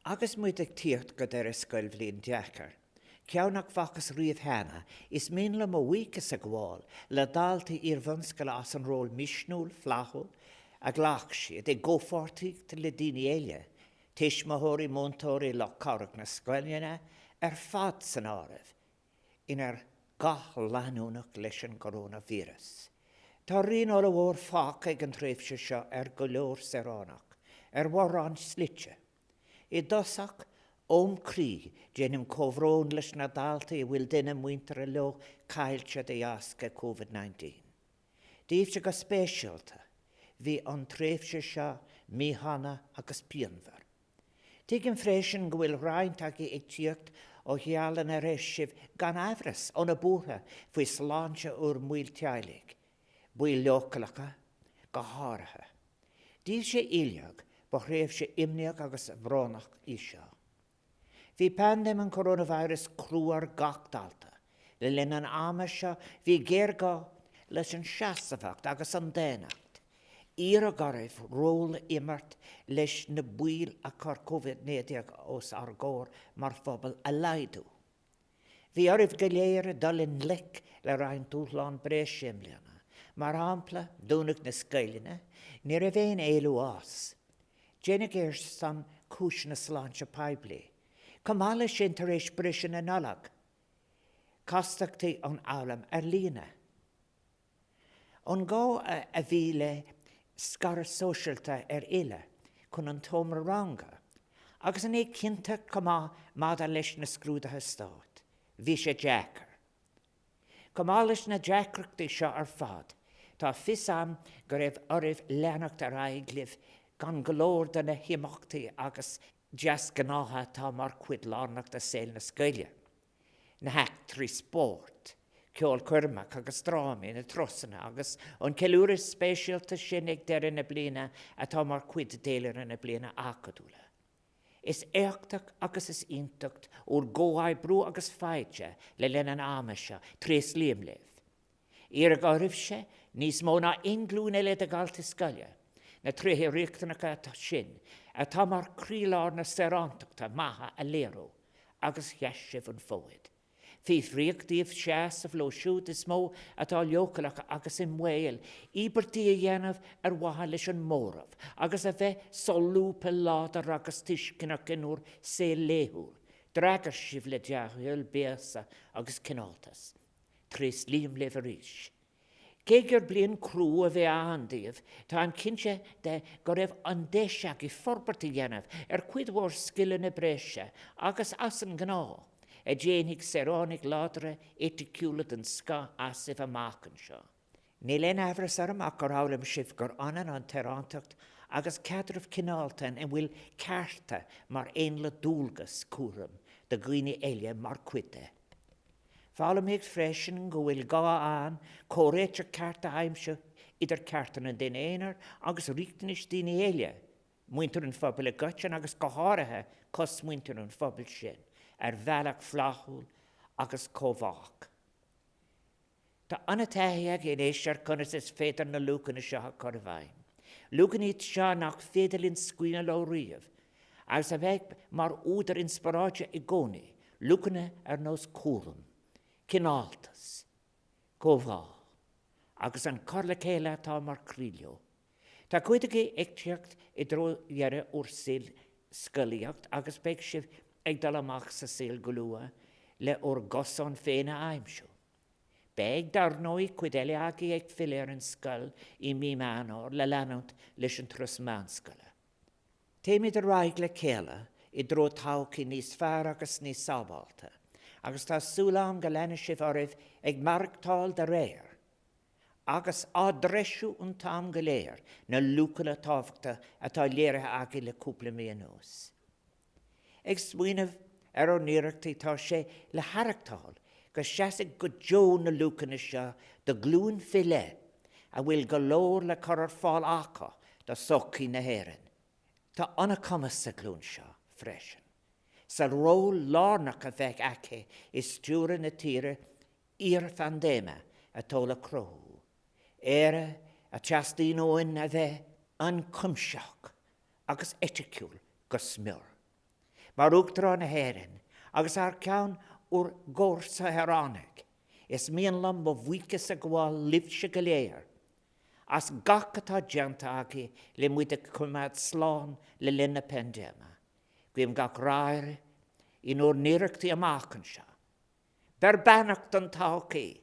Agus muid ag tíocht go deireadh scoilbhliain deacair, ceann nach bhfacthas riamh cheana, is mian liom mo bhuíochas a ghabháil le daltaí iar-bhunscoile as an ról misniúil, flaithiúil a ghlac siad, i gcomhpháirtíocht le daoine eile, tuismitheoirí, múinteoirí, lucht cabhrach na scoileanna ar fad san áireamh, inár gcath leanúnach leis an gcoróinvíreas. Tá rian ollmhór fágtha ag an tréimhse seo ar go leor saoránach, ar mhórán slite. I dtosach, óm chroí, déanaim comhbhrón leis na daltaí a bhfuil duine muinteartha leo caillte de dheasca Covid-19. Daoibhse go speisialta, bhí an tréimhse seo míshona agus pianmhar. Tuigim freisin go bhfuil roinnt agaibh ag tíocht ó theaghlaigh ina raibh sibh gan amhras an-bhuartha faoi shláinte bhur mbaill teaghlaigh, baill leochaileacha go háirithe. Daoibhse uilig, ba thréimhse imníoch agus bhrónach í seo. Bhí paindéim an choróinvíris crua ar gach dalta. Le linn an ama seo bhí géarghá leis an seasmhacht agus an daonnacht. Iarradh oraibh ról a imirt leis na baoil a chuir Covid-19 os ár gcomhair mar phobal a laghdú. Bhí oraibh go léir dul i ngleic le roinnt dúshlán breise i mbliana. Mar shampla, dúnadh na scoileanna, ní raibh aon éalú as. Deineadh é ar son cúiseanna sláinte poiblí. Chomh maith leis sin, tar éis briseadh na Nollag, castachtaí an fhoghlaim ar líne. An gá a bhí le scaradh sóisialta ar fhilleadh chun an tseomra ranga, agus an éiginnteacht chomh maith maidir leis na scrúduithe stáit. Bhí sé deacair. Chomh maith leis na deacrachtaí seo ar fad, tá fios a'm go raibh oraibh leanacht ar aghaidh libh gan go leor de na himeachtaí agus deasghnátha atá mar chuid lárnach de saol na scoile, na heachtraí spóirt, ceolchoirmeacha agus drámaí, na turasanna agus an ceiliúradh speisialta sin ag deireadh na bliana atá mar chuid d'fhéilire na bliana acadúla. Is éachtach agus is iontach bhur gcomhoibriú agus foighde le linn an ama seo, tréaslaím libh. Iarradh oraibhse, níos mó ná aon ghlúin eile de dhaltaí scoile, na tréithe riachtanacha sin atá mar chroílár na saorántachta maithe a léiriú agus sheas sibh an fód. Fiafraíodh díobh seasamh leo siúd is mó atá leochaileach agus i mbaol, íobairtí a dhéanamh ar mhaithe leis an móramh, agus a bheith solúbtha, láidir agus tuisceanach in bhur saol laethúil. D'fhreagair sibh le dea-thoil, béasa agus cineáltas. Tréaslaím libh arís. Cé gur bliain crua a bhí ann daoibh, táim cinnte de go raibh an deis agaibh forbairt a dhéanamh ar chuid mhór scileanna breise agus as an ngnáth, a dhéanfaidh saoránaigh láidre eiticiúla den scoth asaibh amach anseo. Níl aon amhras orm ach gur fhoghlaim sibh gur ionann an tsaorántacht agus caidreamh cineálta ina bhfuil cearta mar aon le dualgas cúraim do dhaoine eile mar chuid de. Foghlaimíodh freisin go bhfuil gá ann comhréiteach ceart a aimsiú idir cearta an duine aonair agus riachtanais daoine eile, muintir an phobail i gcoitinne agus go háirithe cosmhuintir an phobail sin, ar bhealach flaithiúil agus comhbhách. Tá an-taithí againn anois ar conas is féidir na luachanna seo a chur i bhfeidhm. Luachanna iad seo nach féidir linn scaoileadh leo riamh, agus a bheidh mar údar inspioráide i gcónaí, luachanna ar nós cúram, cineáltas, comhbhá, agus an cur le chéile atá mar chroí leo. Tá cuid agaibh ag tíocht i dtreo dheireadh bhur saol scolaíocht agus beidh sibh ag dul amach sa saol go luath le bhur gcosán féin a aimsiú. Beidh, dar ndóigh, cuid eile agaibh ag filleadh ar an scoil i mí Meán Fhómhair le leanúint leis an turas meánscoile. Téimid ar aghaidh le chéile i dtreo todhchaí níos fearr agus níos sábháilte, agus tá súil agam go leanfaidh sibh oraibh ag maireachtáil de réir, agus á dtreisiú an t-am go léir, na luachanna tábhachtacha atá léirithe agaibh le cúpla mí anuas. Ag smaoineamh ar ár n-iarrachtaí tá sé le haireachtáil go seasfaidh go deo na luachanna seo do ghlúin faoi leith a bhfuil go leor le cur ar fáil acu do sochaí na hÉireann. Tá an-chumas sa ghlúin seo freisin sa ról lárnach a bheidh aici i stiúradh na tíre iarphaindéime atá le cruthú, Éire a teastaíonn uainn a bheith ionchuimsitheach agus eiticiúil go smior. Mar Uachtarán na hÉireann, agus thar ceann ár gcomhshaoránaigh, is mian liom mo bhuíochas a ghabháil libhse go léir as gach atá déanta agaibh le muid a choimeád slán le linn na paindéime. Guím gach rath in bhur n-iarrachtaí amach anseo. Beir beannacht don todhchaí!